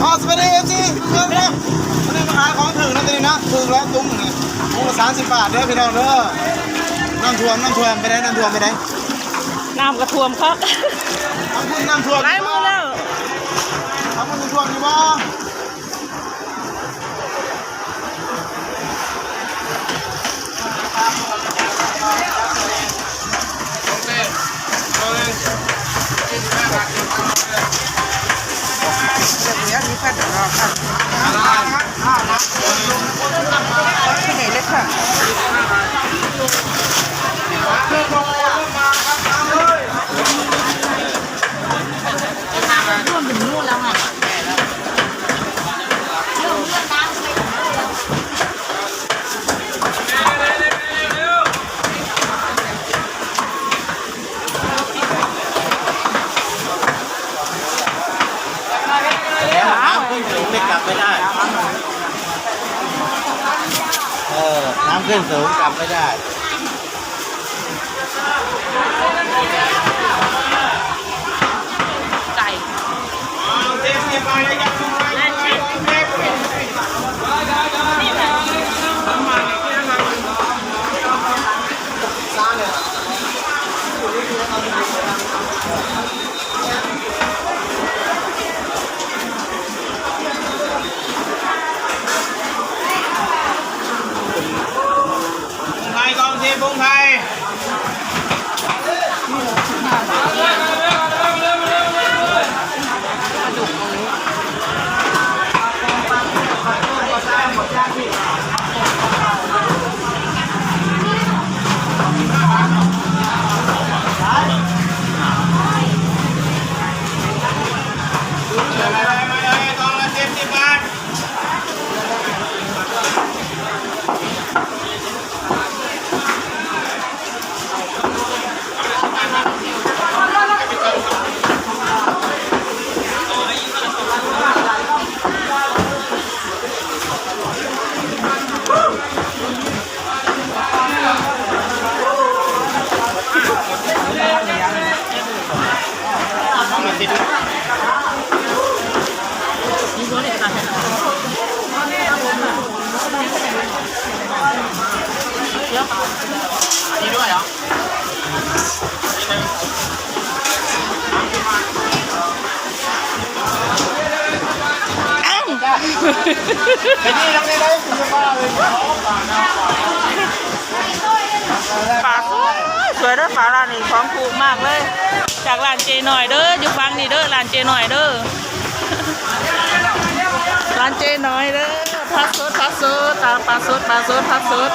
ຂໍສະບາຍດີ ເອັຟຊີ ທຸກຄົນເດີ. ອັນນີ້ມາຂາຍຂອງຖືກນະ ຕົວນີ້ນະ ຖືກແລ້ວ ຕຸ້ມນີ້ ຖົງລະສາມສິບບາດເດີພີ່ນ້ອງເດີ. ນ້ຳຖ້ວມ ນ້ຳຖ້ວມ ໄປໄດ໋ ນ້ຳຖ້ວມໄປໄດ໋? ນ້ຳກະຖ້ວມຄັກ ທາງພຸ້ນນ້ຳຖ້ວມ ຫຼາຍມື້ແລ້ວ ທາງພຸ້ນນ້ຳຖ້ວມຢູ່ບໍ່? แล้วน้ำขึ้นสูงไม่กลับไม่ได้ เออ น้ำขึ้นสูงกลับไม่ได้ ໄກ່ ไทย กองเชียร์กรุงไทย ປາສວຍໆເດີ ປາຮ້ານນີ້ຂອງຖືກມາກເລີຍ ຈາກຮ້ານເຈ້ນ້ອຍເດີ ຢູ່ຝັ່ງນີ້ເດີ ຮ້ານເຈ້ນ້ອຍເດີ ຮ້ານເຈ້ນ້ອຍເດີ ຜັກສົດ ຜັກສົດ ຕາ ປາສົດ ປາສົດ ຜັກສົດ.